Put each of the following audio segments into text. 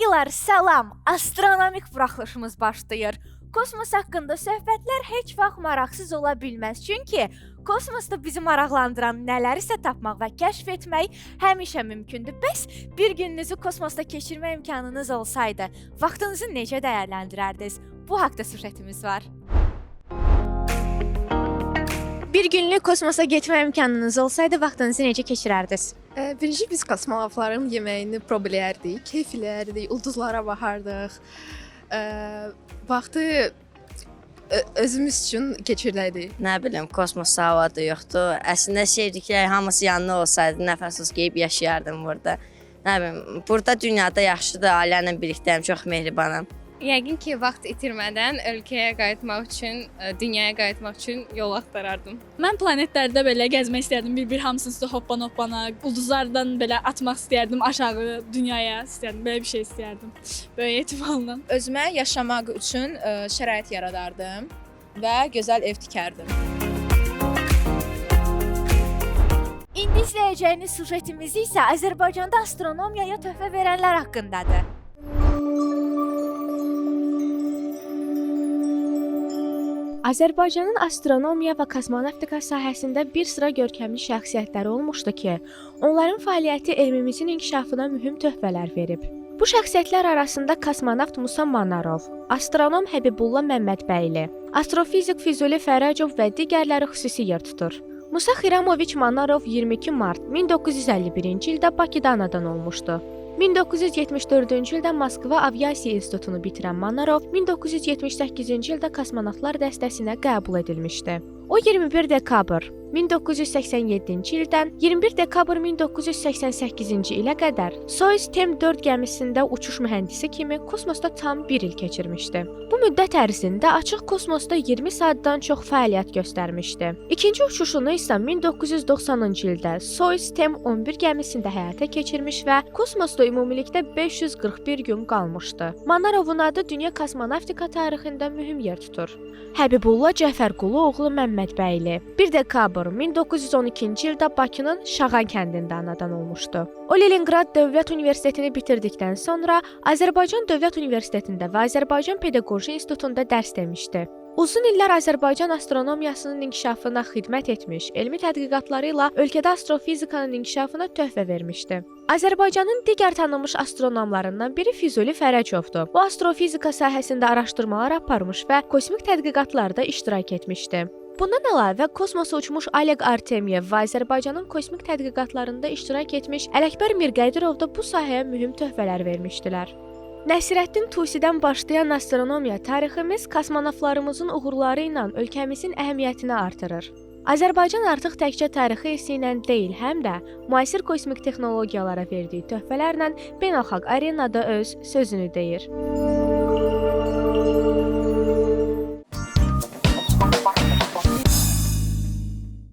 Kolleqalar, salam! Astronomik buraxılışımız başlayır. Kosmos haqqında söhbətlər heç vaxt maraqsız ola bilməz. Çünki kosmosda bizi maraqlandıran nələrisə tapmaq və kəşf etmək həmişə mümkündür. Bəs bir gününüzü kosmosda keçirmə imkanınız olsaydı, vaxtınızı necə dəyərləndirərdiniz? Bu haqda süjetimiz var. Bir günlük kosmosa getmə imkanınız olsaydı, vaxtınızı necə keçirərdiniz? Birinci biz kosmonavtların yeməyini prob eləyərdik, keyf eləyərdik, ulduzlara baxardıq. Vaxtı özümüz üçün keçirərdik. Nə bilim, kosmos savadı yoxdur. Əslində sevdikləri hamısı yanında olsaydı nəfəssiz qeyib yaşayardım burada. Nə bilim, burada dünyada yaxşıdır, ailə ilə birlikdəyəm, çox mehribanam. Yəqin ki, vaxt itirmədən ölkəyə qayıtmaq üçün, dünyaya qayıtmaq üçün yol axtarardım. Mən planetlərdə belə gəzmək istərdim. Bir-bir hamısının üstə hoppana-hoppana, ulduzlardan belə atmaq istərdim aşağı dünyaya istərdim. Belə bir şey istərdim. Böyük ehtimalla. Özümə yaşamaq üçün şərait yaradardım və gözəl ev tikərdim. İndi izləyəcəyiniz süjetimiz isə Azərbaycanda astronomiyaya töhfə verənlər haqqındadır. Azərbaycanın astronomiya və kosmonavtika sahəsində bir sıra görkəmli şəxsiyyətləri olmuşdu ki, onların fəaliyyəti elmimizin inkişafına mühüm töhfələr verib. Bu şəxsiyyətlər arasında kosmonavt Musa Manarov, astronom Həbibulla Məmmədbəyli, astrofizik Füzuli Fərəcov və digərləri xüsusi yer tutur. Musa Xiramoviç Manarov 22 mart 1951-ci ildə Bakıda anadan olmuşdu. 1974-cü ildə Moskva Aviasiya İnstitutunu bitirən Manarov 1978-ci ildə kosmonavtlar dəstəsinə qəbul edilmişdi. O 21 dekabr 1987-ci ildən 21 dekabr 1988-ci ilə qədər Soyuz TM-4 gəmisində uçuş mühəndisi kimi kosmosda tam bir il keçirmişdi. Bu müddət ərzində açıq kosmosda 20 saatdan çox fəaliyyət göstərmişdi. İkinci uçuşunu isə 1990-cı ildə Soyuz TM-11 gəmisində həyata keçirmiş və kosmosda ümumilikdə 541 gün qalmışdı. Manarovun adı dünya kosmonavtika tarixində mühüm yer tutur. Həbibulla Cəfərqulu oğlu Məmmədbəyli 1 dekabr 1912-ci ildə Bakının Şağan kəndində anadan olmuşdu. O Leninqrad Dövlət Universitetini bitirdikdən sonra Azərbaycan Dövlət Universitetində və Azərbaycan Pedaqoji İnstitutunda dərs demişdi. Uzun illər Azərbaycan astronomiyasının inkişafına xidmət etmiş, elmi tədqiqatları ilə ölkədə astrofizikanın inkişafına töhfə vermişdi. Azərbaycanın digər tanınmış astronomlarından biri Füzuli Fərəcovdur. O astrofizika sahəsində araşdırmalar aparmış və kosmik tədqiqatlarda iştirak etmişdi. Bundan əlavə kosmosa uçmuş Oleg Artemyev və Azərbaycanın kosmik tədqiqatlarında iştirak etmiş Ələkbər Mirqədirov da bu sahəyə mühüm töhfələr vermişdilər. Nəsirəddin Tusidən başlayan astronomiya tariximiz kosmonavtlarımızın uğurları ilə ölkəmizin əhəmiyyətini artırır. Azərbaycan artıq təkcə tarixi irsi ilə deyil, həm də müasir kosmik texnologiyalara verdiyi töhfələrlə beynəlxalq arenada öz sözünü deyir.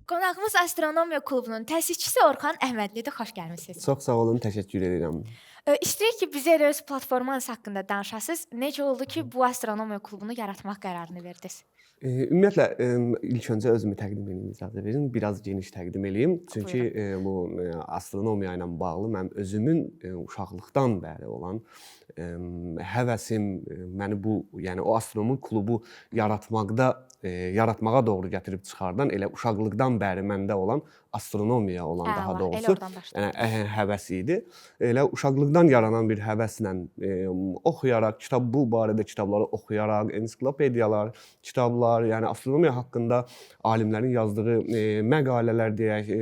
Qonağımız Astronomiya Klubunun təsisçisi Orxan Əhmədlidir. Xoş gəlmisiniz. Çox sağ olun, təşəkkür edirəm. İstəyirik ki, bizə elə öz platformanız haqqında danışasınız. Necə oldu ki, bu Astronomiya Klubunu yaratmaq qərarını verdiniz? Ümumiyyətlə ilk öncə özümü təqdim edeyim, icazə verin. Biraz geniş təqdim eləyim. Çünki bu astronomiya ilə bağlı mənim özümün uşaqlıqdan bəri olan həvəsim məni bu, yəni o astronomi klubu yaratmağa doğru gətirib çıxardan elə uşaqlıqdan bəri məndə olan astronomiya olan daha doğrusu yəni həvəs idi. Elə uşaqlıqdan yaranan bir həvəslə oxuyaraq, bu barədə kitabları oxuyaraq, ensiklopediyalar, kitablar, yəni astronomiya haqqında alimlərin yazdığı məqalələr deyək,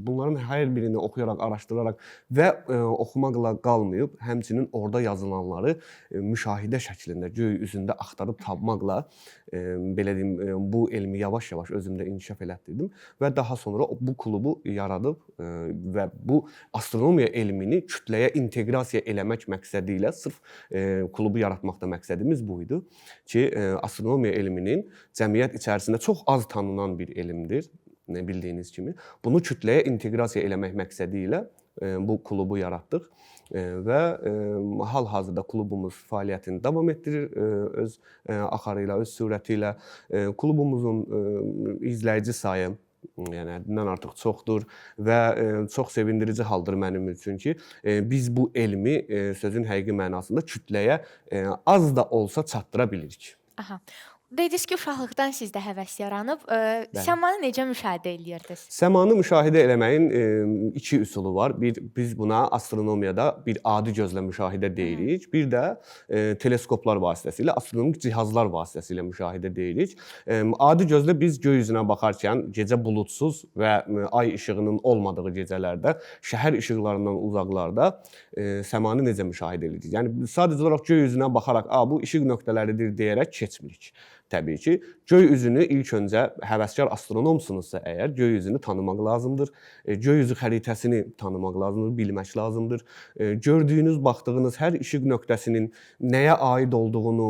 bunların hər birini oxuyaraq, araşdıraraq və oxumaqla qalmayıb, həmçinin orada yazılanları müşahidə şəklində göy üzündə axtarıb tapmaqla belə deyim, bu elmi yavaş-yavaş özümdə inkişaf elətdirdim və daha sonra bu klubu yaradıb və bu astronomiya elmini kütləyə inteqrasiya eləmək məqsədi ilə sırf klubu yaratmaqda məqsədimiz bu idi ki, astronomiya elminin cəmiyyət içərisində çox az tanınan bir elmdir, bildiyiniz kimi. Bunu kütləyə inteqrasiya eləmək məqsədi ilə bu klubu yaratdıq və hal-hazırda klubumuz fəaliyyətini davam etdirir öz axarı ilə, öz sürəti ilə. Klubumuzun izləyici sayı Yəni həddindən artıq çoxdur və çox sevindirici haldır mənim üçün ki, biz bu elmi sözün həqiqi mənasında kütləyə az da olsa çatdıra bilirik. Aha. Dediniz ki, uşaqlıqdan sizdə həvəs yaranıb. Bəli. Səmanı necə müşahidə eləyirdiniz? Səmanı müşahidə eləməyin iki üsulu var. Bir, biz buna astronomiyada bir adi gözlə müşahidə deyirik. Bir də teleskoplar vasitəsilə, astronomik cihazlar vasitəsilə müşahidə deyirik. Adi gözlə biz göy üzünə baxarkən gecə buludsuz və ay işığının olmadığı gecələrdə, şəhər işıqlarından uzaqlarda səmanı necə müşahidə edirik? Yəni sadəcə olaraq göy üzünə baxaraq, "A, bu işıq nöqtələridir" deyərək keçmirik. Təbii ki, göy üzünü ilk öncə həvəskar astronomsunuzsa əgər, göy üzünü tanımaq lazımdır. Göy üzü xəritəsini tanımaq lazımdır, bilmək lazımdır. Gördüyünüz, baxdığınız hər işıq nöqtəsinin nəyə aid olduğunu,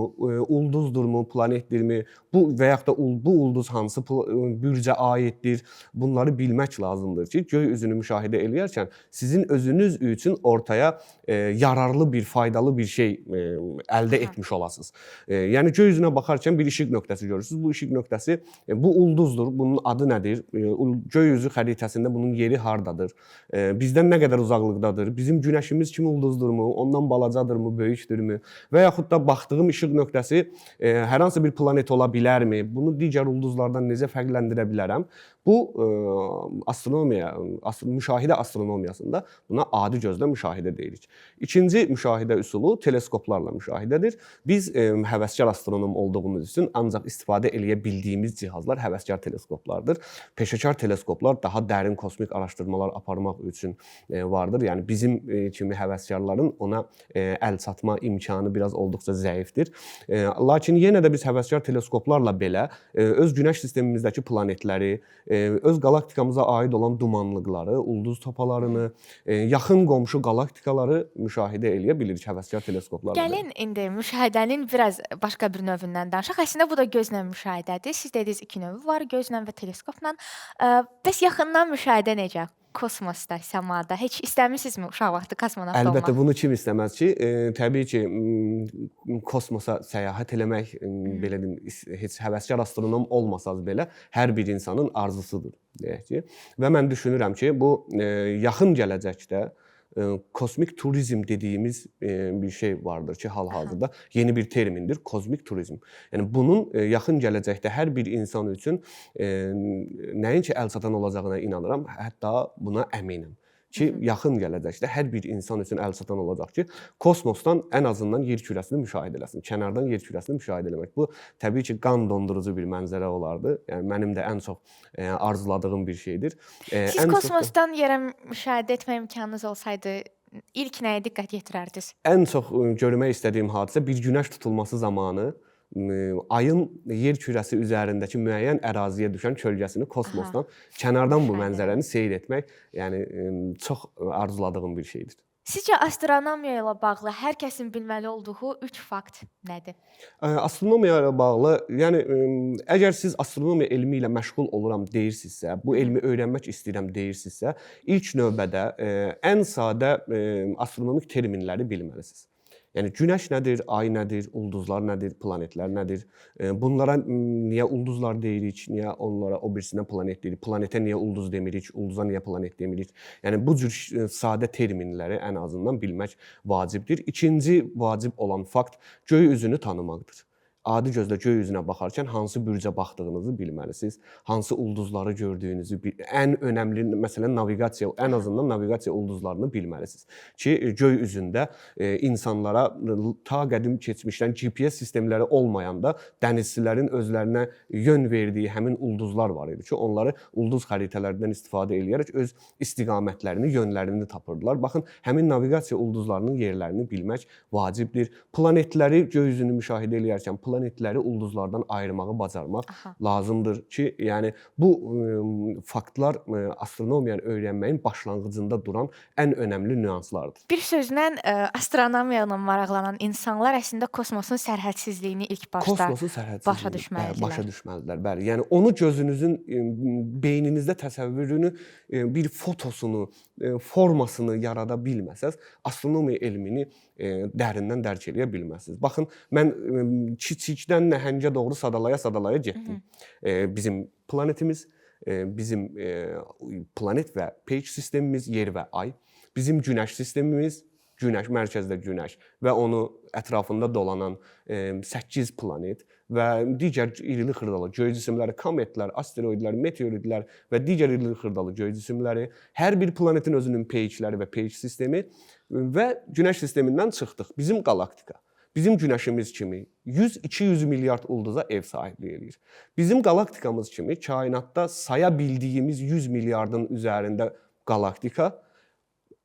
ulduzdurmu, planetdirmi, bu və yaxud da bu ulduz hansı bürcə aiddir, bunları bilmək lazımdır ki, göy üzünü müşahidə eləyərkən sizin özünüz üçün ortaya yararlı bir, faydalı bir şey əldə etmiş olasınız. Yəni göy üzünə baxarkən bir işıq nöqtəsi görürsünüz. Bu işıq nöqtəsi bu ulduzdur. Bunun adı nədir? Göy üzü xəritəsində bunun yeri hardadır? Bizdən nə qədər uzaqlıqdadır? Bizim günəşimiz kimi ulduzdurmu? Ondan balacadırmı, böyükdürmü? Və yaxud da baxdığım işıq nöqtəsi hər hansı bir planet ola bilərmi? Bunu digər ulduzlardan necə fərqləndirə bilərəm? Bu astronomiya, müşahidə astronomiyasında buna adi gözlə müşahidə deyirik. İkinci müşahidə üsulu teleskoplarla müşahidədir. Biz həvəskar astronom olduğumuz üçün ancaq istifadə eləyə bildiyimiz cihazlar həvəskar teleskoplardır. Peşəkar teleskoplar daha dərin kosmik araşdırmalar aparmaq üçün vardır. Yəni bizim kimi həvəskarların ona əl çatma imkanı biraz olduqca zəifdir. Lakin yenə də biz həvəskar teleskoplarla belə öz günəş sistemimizdəki planetləri, öz qalaktikamıza aid olan dumanlıqları, ulduz topalarını, yaxın qonşu qalaktikaları müşahidə eləyə bilirik həvəskar teleskoplarla. Gəlin indi müşahidənin biraz başqa bir növündən danışaq. Əslində bu da gözlə müşahidədir. Siz dediniz iki növü var, gözlə və teleskopla. Bəs yaxından müşahidə necə? Kosmosda, səmada heç istəmisinizmi uşaq vaxtı kosmonavt olmaq? Əlbəttə bunu kim istəməz ki, təbii ki, kosmosa səyahət eləmək, belə deyim, heç həvəskar astronom olmasaz belə hər bir insanın arzusudur, deyək ki. Və mən düşünürəm ki, bu yaxın gələcəkdə kosmik turizm dediyimiz bir şey vardır ki, hal-hazırda yeni bir termindir, kosmik turizm. Yəni bunun yaxın gələcəkdə hər bir insan üçün nəinki əlçatan olacağına inanıram, hətta buna əminəm ki, yaxın gələcəkdə hər bir insan üçün əlçatan olacaq ki, kosmosdan ən azından yer kürəsini müşahidə eləsin. Kənardan yer kürəsini müşahidə eləmək. Bu təbii ki, qan dondurucu bir mənzərə olardı. Yəni mənim də ən çox arzuladığım bir şeydir. Siz kosmosdan yerə müşahidə etmə imkanınız olsaydı, ilk nəyə diqqət yetirərdiniz? Ən çox görmək istədiyim hadisə bir günəş tutulması zamanı ayın yer kürəsi üzərindəki müəyyən əraziyə düşən kölgəsini kosmosdan kənardan bu mənzərəni seyr etmək, yəni çox arzuladığım bir şeydir. Sizcə astronomiya ilə bağlı hər kəsin bilməli olduğu 3 fakt nədir? Astronomiya ilə bağlı, yəni əgər siz astronomiya elmi ilə məşğul oluram deyirsinizsə, bu elmi öyrənmək istəyirəm deyirsinizsə, ilk növbədə ən sadə astronomik terminləri bilməlisiniz. Yəni günəş nədir, ay nədir, ulduzlar nədir, planetlər nədir? Bunlara niyə ulduzlar deyirik, niyə onlara o birisinə planet deyirik? Planetə niyə ulduz demirik, ulduza niyə planet demirik? Yəni bu cür sadə terminləri ən azından bilmək vacibdir. İkinci vacib olan fakt göy üzünü tanımaqdır. Adi gözlə göy üzünə baxarkən hansı bürcə baxdığınızı bilməlisiniz, hansı ulduzları gördüyünüzü, ən önəmli məsələn naviqasiya, ən azından naviqasiya ulduzlarını bilməlisiniz ki, göy üzündə insanlara ta qədim keçmişdən GPS sistemləri olmayanda dənizçilərin özlərinə yön verdiyi həmin ulduzlar var idi ki, onları ulduz xəritələrindən istifadə eləyərək öz istiqamətlərini, yönlərini tapırdılar. Baxın, həmin naviqasiya ulduzlarının yerlərini bilmək vacibdir. Planetləri göy üzünü müşahidə eləyərkən planetləri ulduzlardan ayırmağı bacarmaq lazımdır ki, yəni bu faktlar astronomiyanı öyrənməyin başlanğıcında duran ən önəmli nüanslardır. Bir sözlə astronomiya ilə maraqlanan insanlar əslində kosmosun sərhədsizliyini ilk başda kosmosun sərhədsizliyini başa düşməlidirlər. Başa düşməlidirlər. Bəli. Yəni onu gözünüzün beyninizdə təsəvvürünü, bir fotosunu, formasını yarada bilməsəz, astronomiya elmini dərindən dərk eləyə bilməzsiniz. Baxın, mən kiçikdən nəhəngə doğru sadalaya-sadalaya getdim. Bizim planetimiz, Bizim planet və peyk sistemimiz, yer və ay, bizim günəş sistemimiz, günəş, mərkəzdə günəş və onu ətrafında dolanan 8 planet və digər irili xırdalı göy cisimləri, kometlər, asteroidlər, meteoritlər və digər irili xırdalı göy cisimləri, hər bir planetin özünün peykləri və peyk sistemi və günəş sistemindən çıxdıq. Bizim qalaktika, bizim günəşimiz kimi 100-200 milyard ulduza ev sahibliyi eləyir. Bizim qalaktikamız kimi kainatda saya bildiyimiz 100 milyardın üzərində qalaktika,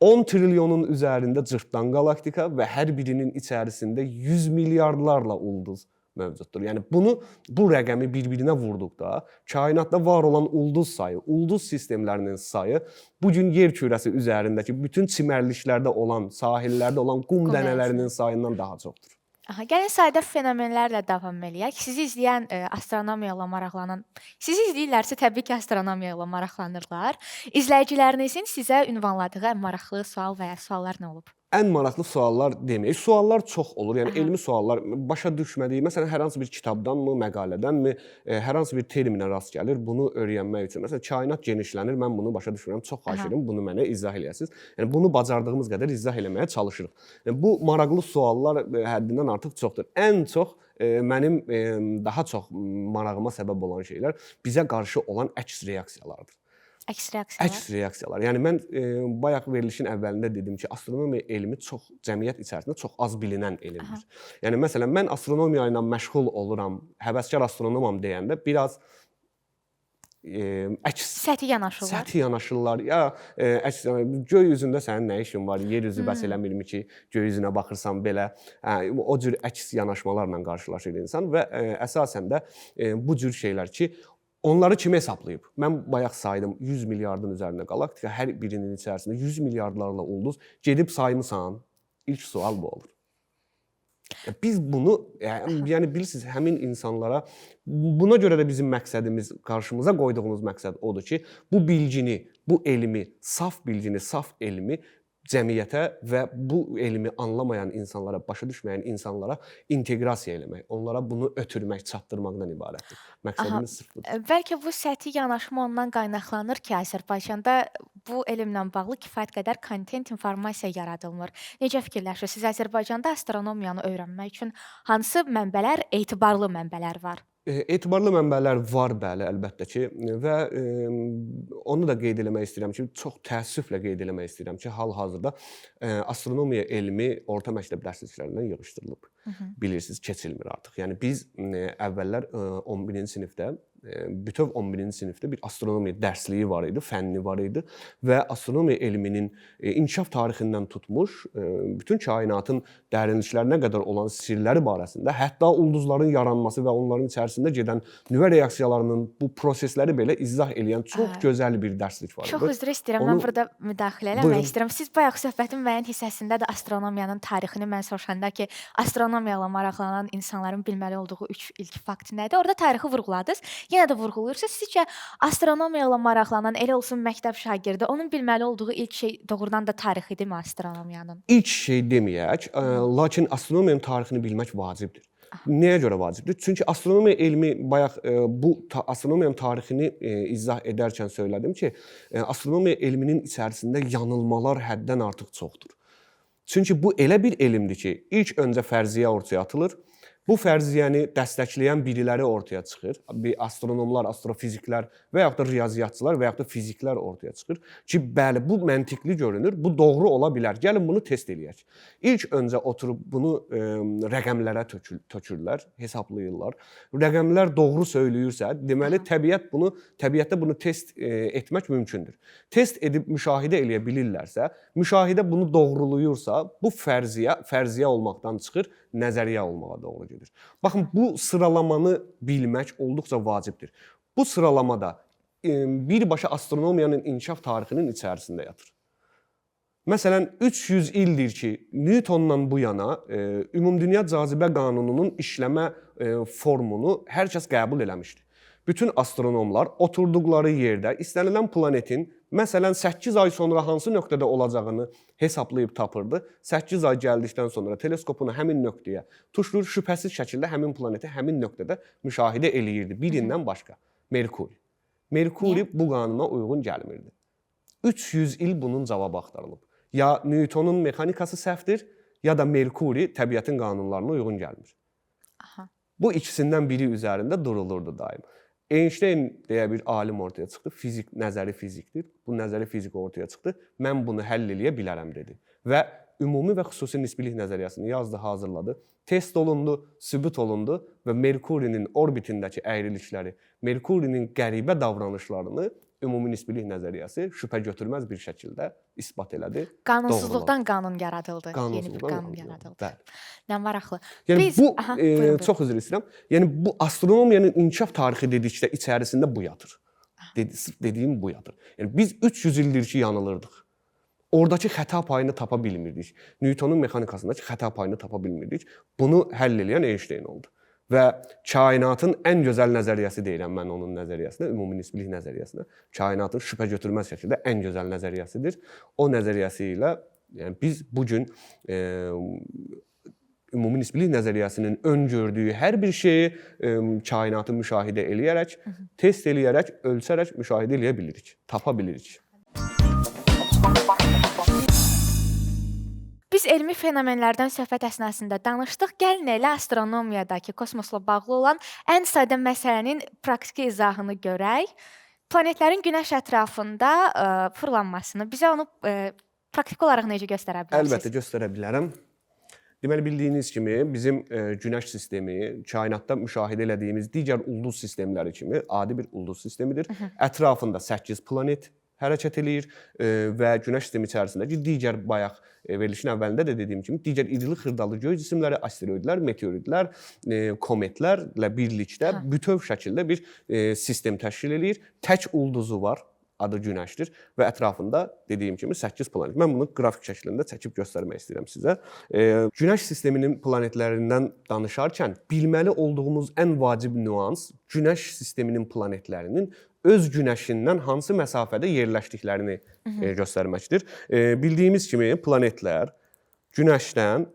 10 trilyonun üzərində cırtdan qalaktika və hər birinin içərisində 100 milyardlarla ulduz mövcuddur. Yəni bunu, bu rəqəmi bir-birinə vurduqda kainatda var olan ulduz sayı, ulduz sistemlərinin sayı bu gün yer kürəsi üzərindəki bütün çimərliklərdə olan, sahillərdə olan qum Qum dənələrinin sayından daha çoxdur. Aha, gəlin sayda fenomenlərlə davam eləyək. Sizi izləyən astronomiya ilə maraqlanan, sizi izləyirlərsə təbii ki, astronomiya ilə maraqlanırlar. İzləyicilərinizin sizə ünvanladığı ən maraqlı sual və ya suallar nə olub? Ən maraqlı suallar deməyək. Suallar çox olur. Yəni Aha. elmi suallar, başa düşmədiyi, məsələn, hər hansı bir kitabdanmı, məqalədənmi, hər hansı bir terminə rast gəlir, bunu öyrənmək üçün. Məsələn, kainat genişlənir, mən bunu başa düşmürəm. Çox xahiş edirəm, bunu mənə izah eləyəsiniz. Yəni bunu bacardığımız qədər izah eləməyə çalışırıq. Yəni bu maraqlı suallar həddindən artıq çoxdur. Ən çox mənim daha çox marağıma səbəb olan şeylər bizə qarşı olan əks reaksiyalardır. Əks reaksiyalar. Əks reaksiyalar. Yəni mən bayaq verilişin əvvəlində dedim ki, astronomiya elmi çox cəmiyyət içərisində çox az bilinən elmdir. Aha. Yəni məsələn mən astronomiya ilə məşğul oluram, həvəskar astronomam deyəndə biraz əks səthi yanaşırlar. Səthi yanaşırlar. Ya əks göy üzündə sənin nə işin var? Yer üzü bəs eləmirmi ki, göy üzünə baxırsan belə. Hə, o cür əks yanaşmalarla qarşılaşır insan və əsasən də bu cür şeylər ki, onları kim hesablayıb? Mən bayaq saydım 100 milyardın üzərində qalaktika, hər birinin içərisində 100 milyardlarla ulduz. Gedib saymısan? İlk sual bu olur. Biz bunu, yəni bilirsiniz, həmin insanlara, buna görə də bizim məqsədimiz, qarşımıza qoyduğumuz məqsəd odur ki, bu bilgini, bu elmi, saf bilgini, saf elmi cəmiyyətə və bu elmi anlamayan insanlara, başa düşməyən insanlara inteqrasiya eləmək, onlara bunu ötürmək, çatdırmaqdan ibarətdir. Məqsədimiz sırf budur. Bəlkə bu səthi yanaşma ondan qaynaqlanır ki, Azərbaycanda bu elmlə bağlı kifayət qədər kontent, informasiya yaradılmır. Necə fikirləşirsiniz, Azərbaycanda astronomiyanı öyrənmək üçün hansı mənbələr, etibarlı mənbələr var? Etibarlı mənbələr var, bəli, əlbəttə ki, və onu da qeyd eləmək istəyirəm ki, çox təəssüflə qeyd eləmək istəyirəm ki, hal-hazırda astronomiya elmi orta məktəb dərsliklərindən yığışdırılıb. Bilirsiniz, keçilmir artıq. Yəni biz əvvəllər 11-ci sinifdə, bütöv 11-ci sinifdə bir astronomiya dərsliyi var idi, fənni var idi və astronomiya elminin inkişaf tarixindən tutmuş bütün kainatın dərinliklərinə qədər olan sirləri barəsində, hətta ulduzların yaranması və onların içərisində gedən nüvə reaksiyalarının bu prosesləri belə izah eləyən çox gözəl bir dərslik var idi. Çox üzr istəyirəm, mən burada müdaxilə eləmək istəyirəm. Siz bayaq söhbətin müəyyən hissəsində də astronomiyanın tarixini mən soruşanda ki, astronomiya ilə maraqlanan insanların bilməli olduğu 3 ilk fakt nədir? Orada tarixi vurğuladınız. Yenə də vurğulayırsınız. Sizcə astronomiya ilə maraqlanan, elə olsun məktəb şagirdi, onun bilməli olduğu ilk şey doğrudan da tarix idimi astronomiyanın? İlk şey deməyək, lakin astronomiyanın tarixini bilmək vacibdir. Nəyə görə vacibdir? Çünki astronomiya elmi bayaq bu astronomiyanın tarixini izah edərkən söylədim ki, astronomiya elminin içərisində yanılmalar həddən artıq çoxdur. Çünki bu elə bir elmdir ki, ilk öncə fərziyyə ortaya atılır. Bu fərziyyəni dəstəkləyən biriləri ortaya çıxır. Bir astronomlar, astrofiziklər və yaxud da riyaziyyatçılar və yaxud da fiziklər ortaya çıxır ki, bəli, bu məntiqli görünür, bu doğru ola bilər. Gəlin bunu test eləyək. İlk öncə oturub bunu rəqəmlərə tökürlər, hesablayırlar. Rəqəmlər doğru söyləyirsə, deməli təbiət bunu, təbiətdə bunu test etmək mümkündür. Test edib müşahidə eləyə bilirlərsə, müşahidə bunu doğruluyursa, bu fərziyyə olmaqdan çıxır, nəzəriyyə olmağa doğru gedir. Baxın, bu sıralamanı bilmək olduqca vacibdir. Bu sıralamada birbaşa astronomiyanın inkişaf tarixinin içərisində yatır. Məsələn, 300 ildir ki, Newtondan bu yana ümumdünya cazibə qanununun işləmə formunu hər kəs qəbul eləmişdi. Bütün astronomlar oturduqları yerdə istənilən planetin məsələn 8 ay sonra hansı nöqtədə olacağını hesablayıb tapırdı. 8 ay gəldikdən sonra teleskopunu həmin nöqtəyə tuşlayır, şübhəsiz şəkildə həmin planeti həmin nöqtədə müşahidə eləyirdi. Birindən başqa Merkuri. Merkuri bu qanuna uyğun gəlmirdi. 300 il bunun cavabı axtarılıb. Ya Newtonun mexanikası səhvdir, ya da Merkuri təbiətin qanunlarına uyğun gəlmir. Aha. Bu ikisindən biri üzərində durulurdu daim. Einstein deyə bir alim ortaya çıxdı. Fizik, nəzəri fizikdir. Bu nəzəri fizik ortaya çıxdı. Mən bunu həll eləyə bilərəm dedi. Və ümumi və xüsusi nisbilik nəzəriyyəsini yazdı, hazırladı. Test olundu, sübut olundu və Merkurinin orbitindəki əyrilikləri, Merkurinin qəribə davranışlarını ümumi nisbilik nəzəriyyəsi şübhə götürməz bir şəkildə isbat elədi. Qanunsuzluqdan qanun yaradıldı. Yeni bir Qanunsuzluqdan qanun qanun yaradıldı. Bəli. Nə maraqlı. Yəni bu Aha, buyurun, buyurun. çox üzr istəyirəm. Yəni bu astronomiyanın inkişaf tarixi dedikdə içərisində bu yatır. Sırf dediyim bu yatır. Yəni biz 300 ildir ki yanılırdıq. Oradakı xəta payını tapa bilmirdik. Newtonun mexanikasındakı xəta payını tapa bilmirdik. Bunu həll eləyən Einstein oldu. Və kainatın ən gözəl nəzəriyyəsi deyirəm mən onun nəzəriyyəsinə, ümumi nisbilik nəzəriyyəsinə. Kainatın şübhə götürməz şəkildə ən gözəl nəzəriyyəsidir. O nəzəriyyəsi ilə yəni biz bu gün ümumi nisbilik nəzəriyyəsinin öngördüyü hər bir şeyi kainatı müşahidə eləyərək, test eləyərək, ölçərək müşahidə eləyə bilirik, tapa bilirik. Biz elmi fenomenlərdən söhbət əsnasında danışdıq. Gəlin elə astronomiyadakı kosmosla bağlı olan ən sadə məsələnin praktiki izahını görək. Planetlərin günəş ətrafında fırlanmasını bizə onu praktiki olaraq necə göstərə bilərsiniz? Əlbəttə göstərə bilərəm. Deməli bildiyiniz kimi bizim günəş sistemi kainatda müşahidə elədiyimiz digər ulduz sistemləri kimi adi bir ulduz sistemidir. Ətrafında 8 planet hərəkət eləyir və günəş sistemi içərisindəki digər bayaq verilişin əvvəlində də dediyim kimi digər irili xırdalı göy cisimləri, asteroidlər, meteoridlər, kometlərlə birlikdə bütöv şəkildə bir sistem təşkil eləyir. Tək ulduzu var, adı Günəşdir və ətrafında dediyim kimi 8 planet. Mən bunu qrafik şəklində çəkib göstərmək istəyirəm sizə. Günəş sisteminin planetlərindən danışarkən bilməli olduğumuz ən vacib nüans Günəş sisteminin planetlərinin öz günəşindən hansı məsafədə yerləşdiklərini göstərməkdir. Bildiyimiz kimi planetlər Günəşdən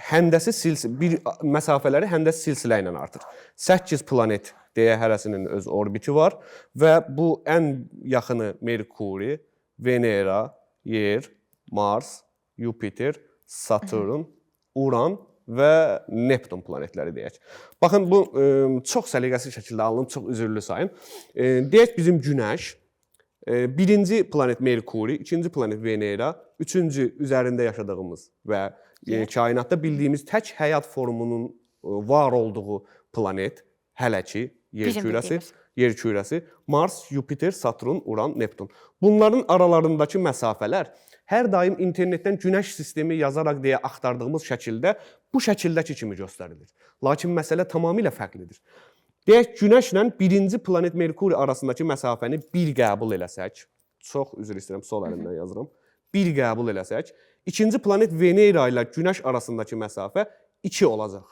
həndəsi bir məsafələri həndəsi silsilə ilə artır. 8 planet deyə hərəsinin öz orbiti var və bu ən yaxını Merkuri, Venera, Yer, Mars, Yupiter, Saturn, Uran və Neptun planetləri deyək. Baxın bu çox səliqəsiz şəkildə alınıb, çox üzürlü sayın. Deyək bizim Günəş, birinci planet Merkuri, ikinci planet Venera, üçüncü üzərində yaşadığımız və kainatda bildiyimiz tək həyat formunun var olduğu planet hələ ki yer kürəsi, yer kürəsi, Mars, Yupiter, Saturn, Uran, Neptun. Bunların aralarındakı məsafələr hər daim internetdən günəş sistemi yazaraq deyə axtardığımız şəkildə bu şəkildəki kimi göstərilir. Lakin məsələ tamamilə fərqlidir. Deyək Günəşlə birinci planet Merkuri arasındakı məsafəni 1 qəbul eləsək, çox üzr istəyirəm, sol əlimdən yazıram. 1 qəbul eləsək, ikinci planet Venera ilə Günəş arasındakı məsafə 2 olacaq.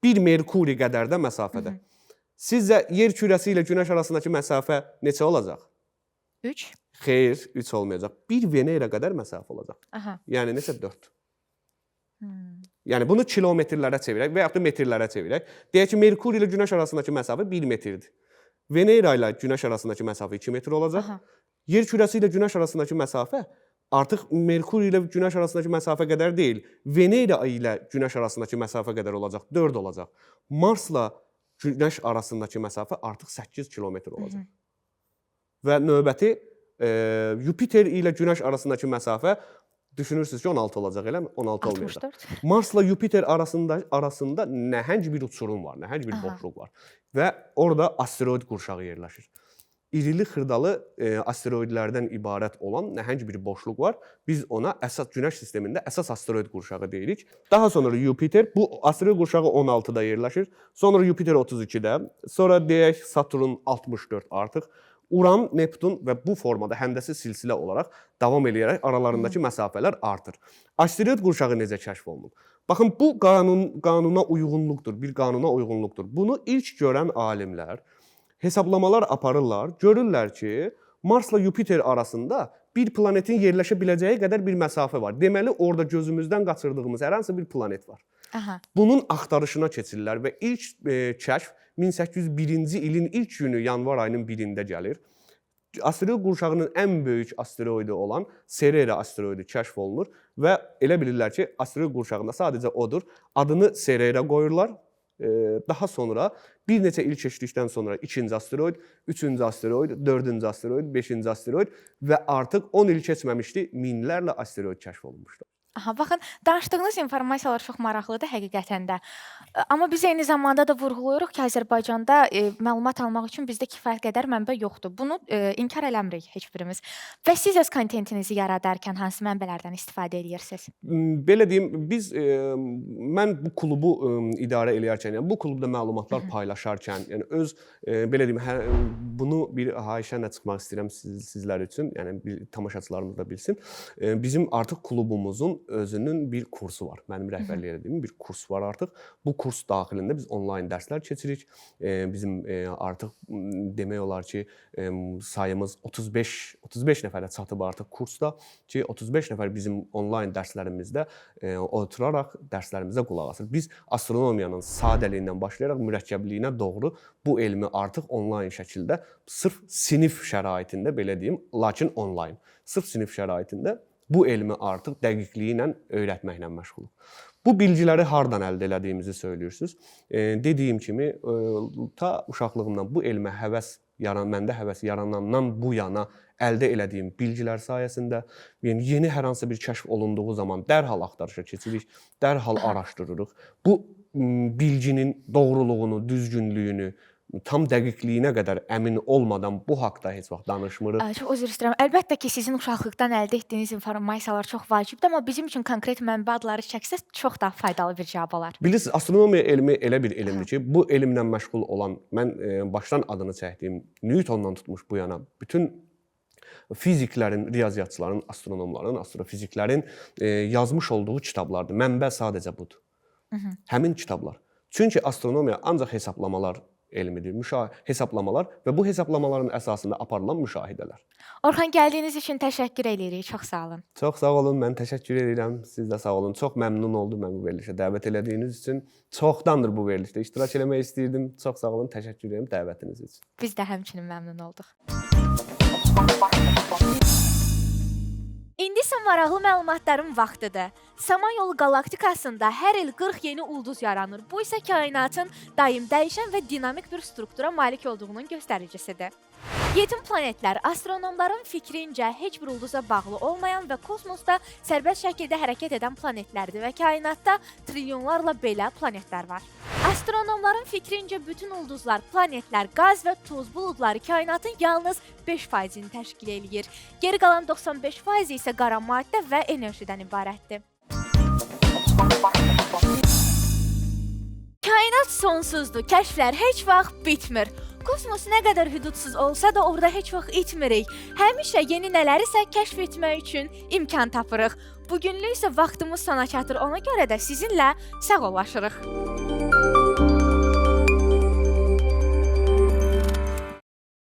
1 Merkuri qədər də məsafədə. Sizcə yer kürəsi ilə Günəş arasındakı məsafə neçə olacaq? 3. Xeyr, 3 olmayacaq. 1 Venera qədər məsafə olacaq. Aha. Yəni neçə? 4. Yəni bunu kilometrlərə çevirək və yaxud da metrlərə çevirək. Deyək ki, Merkuri ilə Günəş arasındakı məsafə 1 metrdir. Venera ilə Günəş arasındakı məsafə 2 metr olacaq. Aha. Yer kürəsi ilə Günəş arasındakı məsafə artıq Merkuri ilə Günəş arasındakı məsafə qədər deyil, Venera ilə Günəş arasındakı məsafə qədər olacaq, 4 olacaq. Marsla Günəş arasındakı məsafə artıq 8 kilometr olacaq. Və növbəti Yupiter ilə Günəş arasındakı məsafə düşünürsünüz ki, 16 olacaq, eləmi? 16 olmayacaq. 64. Marsla Yupiter arasında nəhəng bir uçurum var, nəhəng bir boşluq var və orada asteroid qurşağı yerləşir. İrili xırdalı asteroidlərdən ibarət olan nəhəng bir boşluq var. Biz ona əsas Günəş sistemində əsas asteroid qurşağı deyirik. Daha sonra Yupiter, bu asteroid qurşağı 16-da yerləşir. Sonra Yupiter 32-də, sonra deyək Saturn 64 artıq. Uran, Neptun və bu formada həndəsi silsilə olaraq davam eləyərək aralarındakı məsafələr artır. Asteroid qurşağı necə kəşf olunub? Baxın, bu qanuna uyğunluqdur, bir qanuna uyğunluqdur. Bunu ilk görən alimlər hesablamalar aparırlar, görürlər ki, Marsla Yupiter arasında bir planetin yerləşə biləcəyi qədər bir məsafə var. Deməli, orada gözümüzdən qaçırdığımız hər hansı bir planet var. Aha. Bunun axtarışına keçirlər və ilk kəşf 1801-ci ilin ilk günü yanvar ayının 1-də gəlir. Asteroid qurşağının ən böyük asteroidi olan Cerere asteroidi kəşf olunur və elə bilirlər ki, asteroid qurşağında sadəcə odur. Adını Cerere qoyurlar. Daha sonra bir neçə il keçdikdən sonra ikinci asteroid, üçüncü asteroid, dördüncü asteroid, beşinci asteroid və artıq 10 il keçməmişdi, minlərlə asteroid kəşf olunmuşdu. Aha, baxın, danışdığınız informasiyalar çox maraqlıdır həqiqətən də. Amma biz eyni zamanda da vurğulayırıq ki, Azərbaycanda məlumat almaq üçün bizdə kifayət qədər mənbə yoxdur. Bunu inkar eləmirik heç birimiz. Və siz öz kontentinizi yaradarkən hansı mənbələrdən istifadə edirsiniz? Belə deyim, biz mən bu klubu idarə eləyərkən, yəni bu klubda məlumatlar paylaşarkən, yəni öz belə deyim, bunu bir xahişə çıxmaq istəyirəm sizlər üçün, yəni bir tamaşaçılarımız da bilsin. Bizim artıq klubumuzun özünün bir kursu var. Mənim rəhbərlik etdiyim bir kurs var artıq. Bu kurs daxilində biz onlayn dərslər keçirik. Bizim artıq demək olar ki, sayımız 35 nəfərə çatıb artıq kursda ki, 35 nəfər bizim onlayn dərslərimizdə oturaraq dərslərimizə qulaq asır. Biz astronomiyanın sadəliyindən başlayaraq mürəkkəbliyinə doğru bu elmi artıq onlayn şəkildə sırf sinif şəraitində belə deyim, lakin onlayn, sırf sinif şəraitində bu elmi artıq dəqiqliyi ilə öyrətməklə məşğuluq. Bu bilgiləri hardan əldə elədiyimizi söylüyürsüz. Dediyim kimi, ta uşaqlığımdan bu elmə həvəs məndə həvəs yaranandan bu yana əldə elədiyim bilgilər sayəsində, yəni yeni hər hansı bir kəşf olunduğu zaman dərhal axtarışa keçirik, dərhal araşdırırıq. Bu bilginin doğruluğunu, düzgünlüyünü, tam dəqiqliyinə qədər əmin olmadan bu haqda heç vaxt danışmırıq. Çox üzr istəyirəm. Əlbəttə ki, sizin uşaqlıqdan əldə etdiyiniz informasiyalar çox vacibdir, amma bizim üçün konkret mənbə adları çəksəz çox daha faydalı bir cavab olar. Bilirsiniz, astronomiya elmi elə bir elmdir ki, bu elmlə məşğul olan, mən başdan adını çəkdiyim Newtondan tutmuş bu yana bütün fiziklərin, riyaziyyatçıların, astronomların, astrofiziklərin yazmış olduğu kitablardır. Mənbə sadəcə budur. Həmin kitablar. Çünki astronomiya ancaq hesablamalar elmidir. Hesablamalar və bu hesablamaların əsasında aparılan müşahidələr. Orxan, gəldiyiniz üçün təşəkkür edirik. Çox sağ olun. Çox sağ olun, mən təşəkkür edirəm. Siz də sağ olun. Çox məmnun oldum mən bu verilişə dəvət elədiyiniz üçün. Çoxdandır bu verilişdə iştirak eləmək istəyirdim. Çox sağ olun, təşəkkür edirəm dəvətiniz üçün. Biz də həmçinin məmnun olduq. İndi isə maraqlı məlumatların vaxtıdır. Samanyolu qalaktikasında hər il 40 yeni ulduz yaranır. Bu isə kainatın daim dəyişən və dinamik bir struktura malik olduğunun göstəricisidir. Yetim planetlər astronomların fikrincə heç bir ulduza bağlı olmayan və kosmosda sərbəst şəkildə hərəkət edən planetlərdir və kainatda trilyonlarla belə planetlər var. Astronomların fikrincə bütün ulduzlar, planetlər, qaz və toz buludları kainatın yalnız 5%-ni təşkil eləyir. Geri qalan 95% isə qara maddə və enerjidən ibarətdir. Kainat sonsuzdur, kəşflər heç vaxt bitmir. Kosmos nə qədər hüdudsuz olsa da orada heç vaxt itmirik. Həmişə yeni nələrisə kəşf etmək üçün imkan tapırıq. Bugünlük isə vaxtımız sona çatır. Ona görə də sizinlə sağollaşırıq.